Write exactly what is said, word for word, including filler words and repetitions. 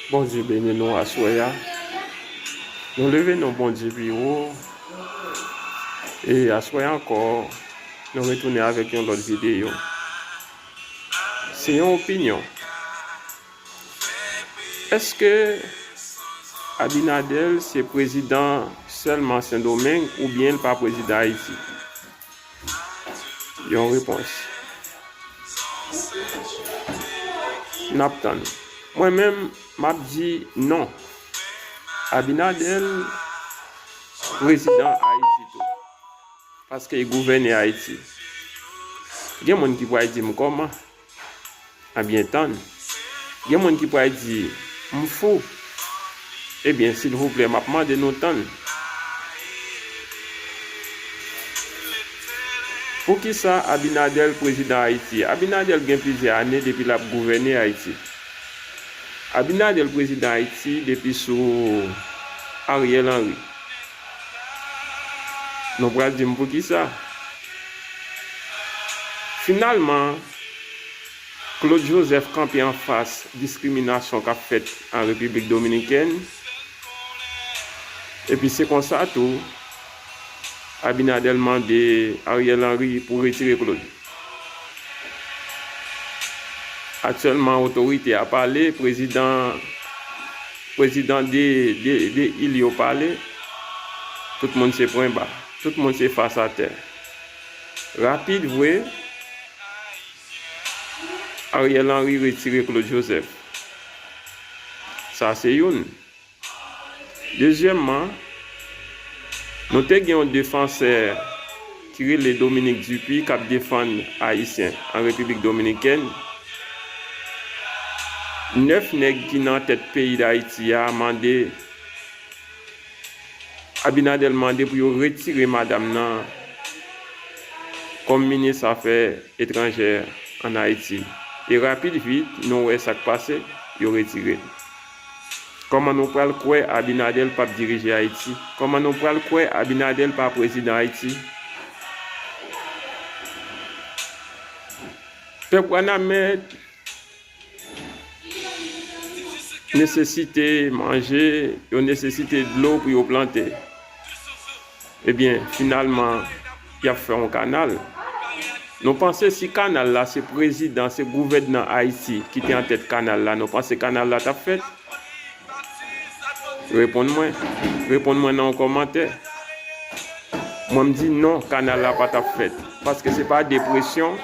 Bondye beni nou aswè a. Nou leve non Bondye pi wo. E aswè ankò, nou retounen avèk yon lòt videyo. Se yon opinyon. Èske Abinader se prezidan sèlman Sendomeng oubyen l pa prezidan Ayiti? Yon repons. N ap tann. Mwen menm, m ap di non. Abinader prezidan Ayiti tou. Paske l gouvène Ayiti. Gen moun ki pral di m kòman? Ebyen, tann. Gen moun ki pral di m fou. Ebyen, silvouplè, m ap mande nou tann. Poukisa Abinader prezidan Ayiti? Abinader gen plizyè ane depi l ap gouvène Ayiti. Abinader prezidan Ayiti depi sou Ariel Henry. Nou pral di m poukisa. Finalman, Claude Joseph kanpe anfas diskriminasyon k ap fèt an Repiblik Dominikèn. Epi se konsa tou, Abinader mande Ariel Henry pou retire Claude. Aktyèlman, otorite a pale, prezidan, prezidan de, de, de il yo pale, tout moun se pwen ba, tout moun se fas atè. Rapid vre, Ariel Henry retire Claude Joseph. Sa se youn. Dezyèmman, nou te gen yon defansè ki rele Dominique Dupuy k ap defann Ayisyen an Repiblik Dominikèn. Nèf nèg ki nan tèt peyi Dayiti a mande, Abinader mande pou yo retire madanm nan kòm minis afè etranjè ann Ayiti. E rapid vit, nou wè sa k pase, yo retire l. Kòman nou pral kwè Abinader p ap dirije Ayiti? Kòman nou pral kwè Abinader pa prezidan Ayiti? Pèp Wanament nesesite manje, yo nesesite dlo pou yo plante. Ebyen, finalman, y ap fè yon kanal. Nou panse si kanal la se prezidan, se gouvènman Ayiti ki te an tèt kanal la, nou panse kanal la t ap fèt? Reponn mwen. Reponn mwen nan yon kòmantè. Mwen, m di non, kanal la pa t ap fèt. Paske se pa de presyon,